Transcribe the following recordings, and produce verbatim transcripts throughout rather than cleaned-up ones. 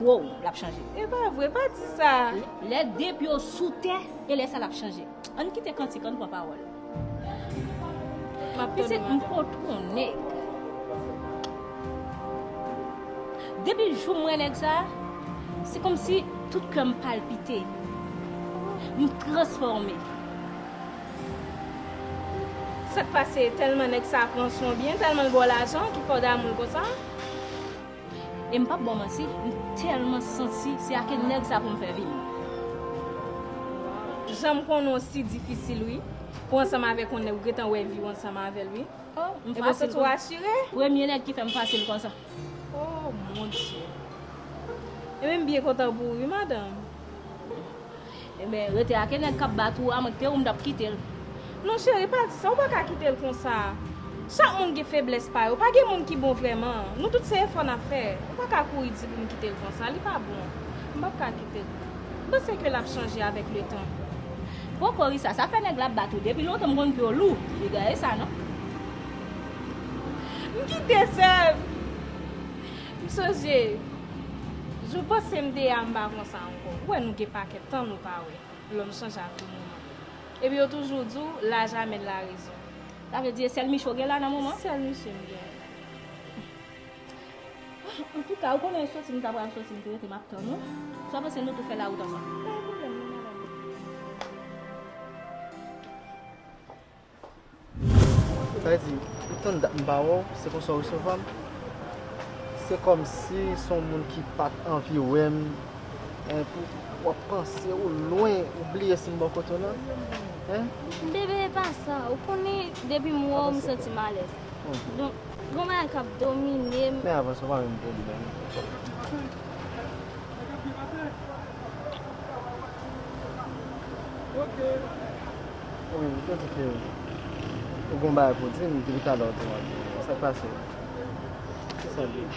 Wow, l ap chanje. E pa vre, pa di sa. Lè de pye w sou tè, e lè sa l ap chanje. Ann kite kantik, ann pran pawòl. M ap tande. Pitit, m kontre yon nèg. Depi jou m wè nèg sa, se kòmsi tout kè m palpite. M transfòme. Sa k pase? Tèlman nèg sa pran swen w byen, tèlman l ba w lajan ki fè w damou l konsa? E m p ap ba w manti, m tèlman santi se ak nèg sa pou m fè vi m. Jan m konnen w si difisil, wi. Pou ansanm avèk yon nèg, ou gentan wè vi w ansanm avè l, wi. Oh, m fasil. Epi w santi w asire? Premye nèg ki fè m fasil konsa. Oh, mon Dieu. Ebyen, m byen kontan pou ou, wi, madanm. Ebyen, rete ak nèg k ap bat ou a, mwen te ou m t ap kite l. Non, cheri, pa di sa, ou pa ka kite l konsa. Chak moun gen feblès pa yo, pa gen moun ki bon vrèman. Nou tout se efò n ap fè. Ou pa ka kouri di pou m kite l konsa, li pa bon. M p ap ka kite l. M panse ke l ap chanje avèk letan. Poko ri sa, sa fè nèg la ap bat ou. Depi lontan m konn ke w lou, li gaye sa, non? M kite sè m. M sonje, jou panse m te a, m pa konsa ankò. Ou wè nou gen pakèt tan nou pa wè. Lòm chanje a tou moman. Epi yo toujou di w, laj amèn larezon. Sa vle di e sèl Micho w gen la nan moman? Sèl misye m gen. Antouka, ou konnen soti m ta pral soti, m te rete m ap tann ou. Sa w panse nou tou fè lawout ansanm? Pa gen pwoblèm non, madanm. Sa vle di, ou tann dat m pa wè w, se konsa w resevwa m? Se kòmsi se yon moun ki pa t anvi wè m, en, pou w ap panse ou lwen, ou bliye si m bò kote w la, en? Bebe, e pa sa. Ou konnen, depi m wè w, m santi m alèz. Donk, gon bagay k ap domine m. Men avanse, w pa menm pwoblèm. Wi, ou te di ke ou gon bagay pou di m, depi talè w te mande. Sa k pase? Ki sa l ye?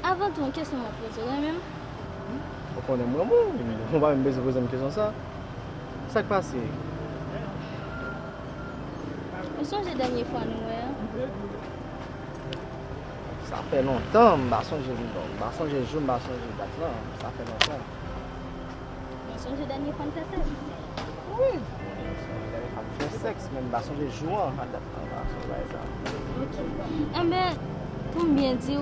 Avan tou, yon kesyon m ap poze w, renmen m? Ou konnen m renmen w, ou pa menm bezwen poze m kesyon sa. Sa k pase? Ou sonje dènye fwa nou wè a? Sa fè lontan, m pa sonje li non. M pa sonje jou, m pa sonje dat lan. Sa fè lontan. Ou sonje dènye fwa n fè sèks? Wi, m sonje dènye fwa n fè sèks, men m pa sonje jou an, a dat lan, m pa sonje bagay sa. Ok. Enben, pou m byen di w,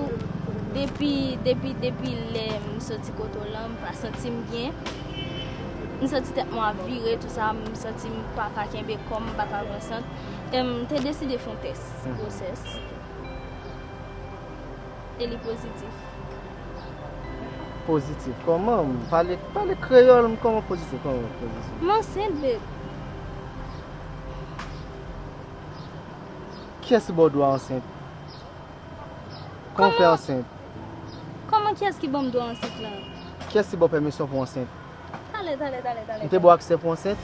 depi, depi, depi lè m soti kote w lan, m pa santi m byen. M santi tèt mwen ap vire, tou sa, m santi m pa ka kenbe kò m, m pa ka pran sant. Em, m te deside fè yon tès gwosès. E li pozitif. Pozitif? Kòman? Pale, pale kreyòl, kòman pozitif? Kòman pozitif? M ansent, babe. Kiyès ki ba w dwa ansent? Kòman w fè ansent? Kòman kiyès ki ban m dwa ansent la? Kiyès ki ba w pèmisyon pou w ansent? Talè, talè, talè, talè. M te ba w aksè pou w ansent?